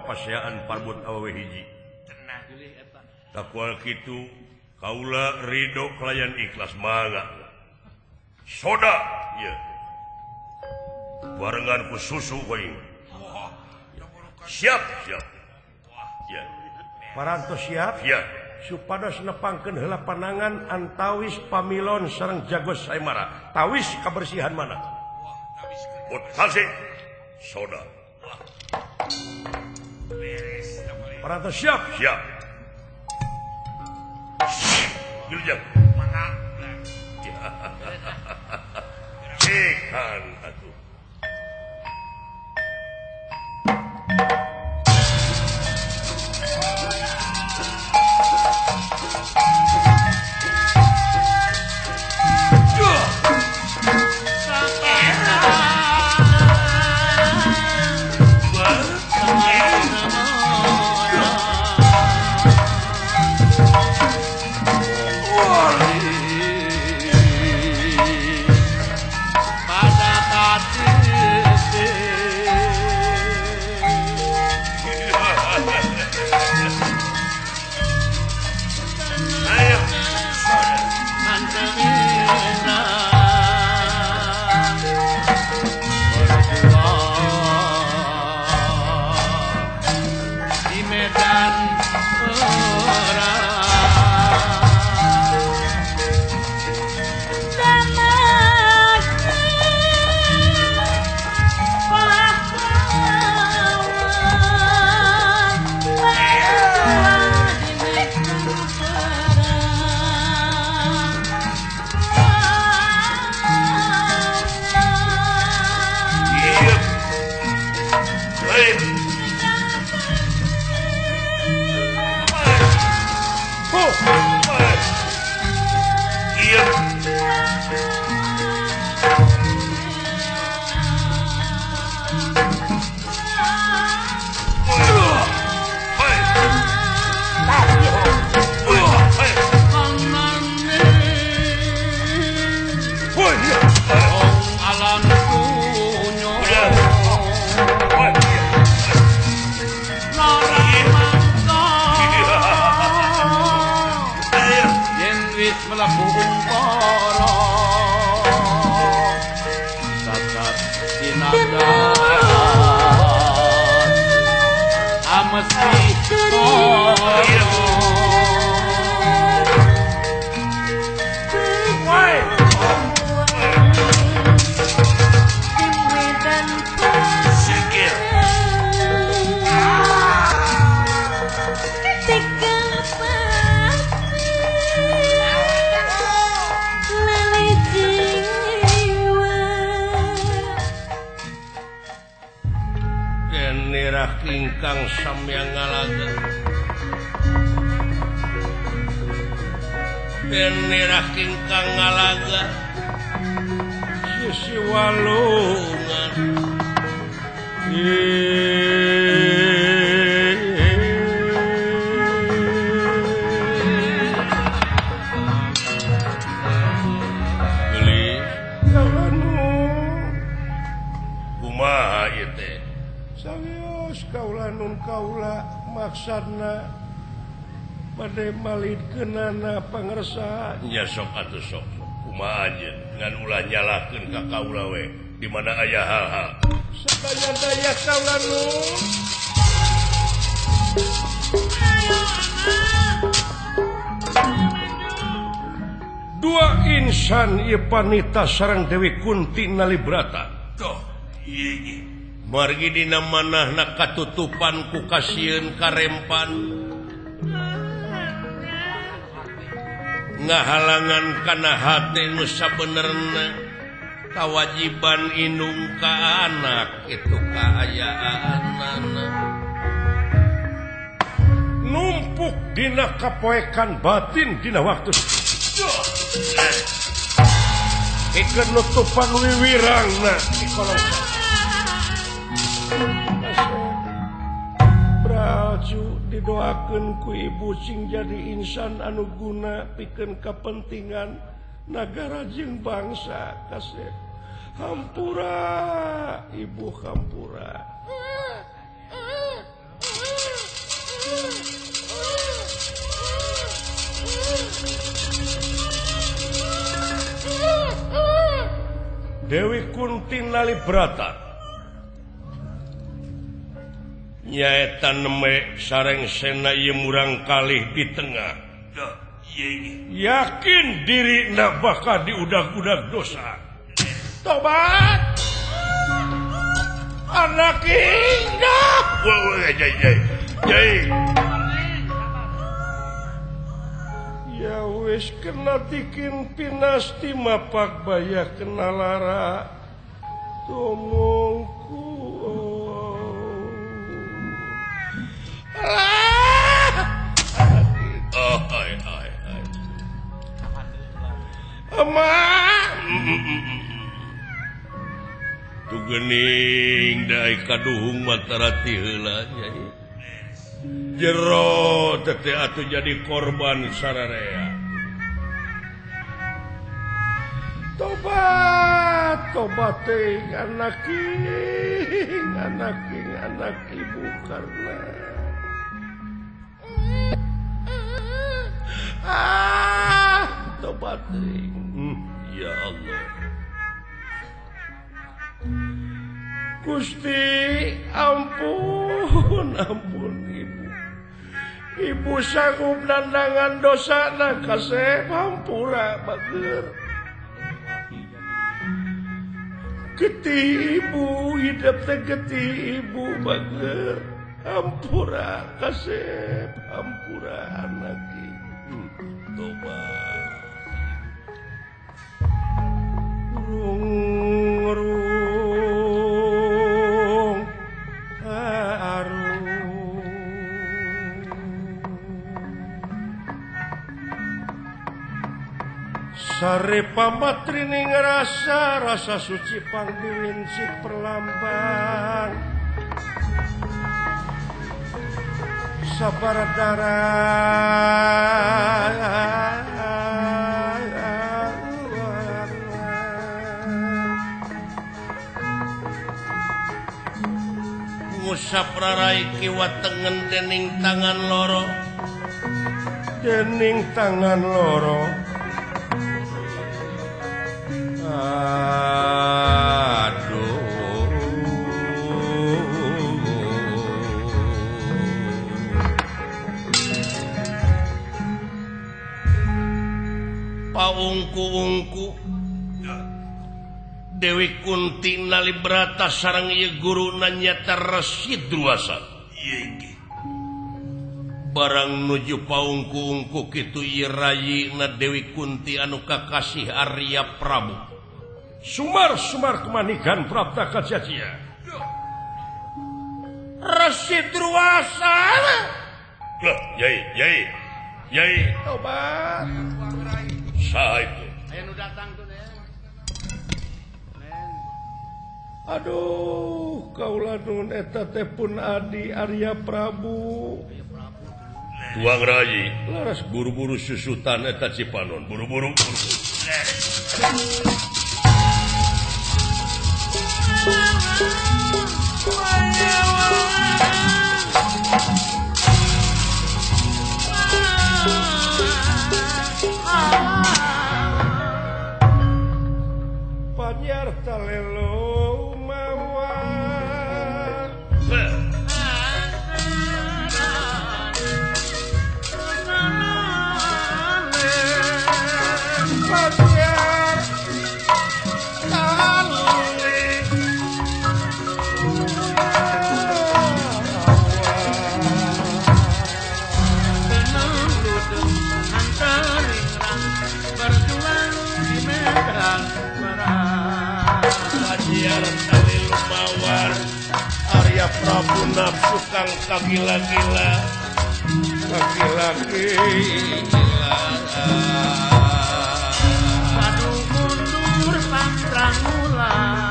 kapaseaan parbut awewe hiji. Takual kitu kaula ridho kalayan ikhlas mangga. Soda ieu. Barengan ku susu koe. Siap, siap. Ya. Parantos siap? Siap. Supados nepangkeun heula panangan antawis pamilon sareng jago saemara. Tawis kabersihan mana? Utasi soda. Parantos siap? Siap. Giljang. Cikan atuh. Ingkang samyang ngalaga denirah ingkang ngalaga sisi walungan geli kumaha ieu teh sawios kaula nun kaula maksudna bade malidkeunana pangersa nya sok atuh sok kumaha aja ngan ulah nyalahkeun ka kaula we di mana aya hal-hal sadaya-daya kaula nun dua insan ieu panita sareng Dewi Kunti Nalibrata tuh ieu ge margi dina manahna katutupan ku kasieun karempan ngahalangan kana hate nu sabenerna kawajiban indung ka anak itu kaayaanana numpuk dina kapoekan batin dina waktu ikeun nutupan wiwirangna di kolong Braju didoakeun ku ibu sing jadi insan anu guna pikeun kepentingan nagara jeung bangsa kasep. Hampura ibu hampura. Dewi Kunti Nalibrata nyaeta neme sareng sena ieu murang kalih di tengah. Yakin diri na bakal diudag-udag dosa. Tobat anak indah. Ya wis kena tikin pinasti mapak baya kena lara tumungku. Oh, ai ai ai. Emak. Tuh geuning dae kaduhung matarati heula nya. Jero teh atuh jadi korban sararea. Tobat, tobat teh anak anak anak ibu karena ah tobat teh. Ya Allah. Gusti ampun, ampun ibu. Ibu sanggup nandangan dosa na kasep hampura bager. Getih ibu hidup teh getih ibu bager. Hampura kasep hampura anak ibu. Tobat. Rung rung arung sare pamatrining rasa rasa suci pangdingin sik perlambang sabar darah ngusap rarai kiwa tengen dening tangan loro, dening tangan loro. Aduh, paungku-ungku Dewi Kunti Nalibrata sareng ieu guruna nyata Resi Druasa. Barang nuju paungku-ungku kitu ieu rayina Dewi Kunti anu kakasih Arya Prabu. Sumar-sumar kemanikan prapta kacacia. Resi Druasa. Loh, yai, yai. Yai. Tobat. Saha itu? Aya nu datang tuh. Aduh, kaula nun eta teh pun adi Arya Prabu. Tuang rayi, laras buru-buru susutan eta Cipanon, buru-buru. Panyarta lelo Arya Prabu nafsu kang kagila-gila, kagila-gila. Padu mundur pantrangulan.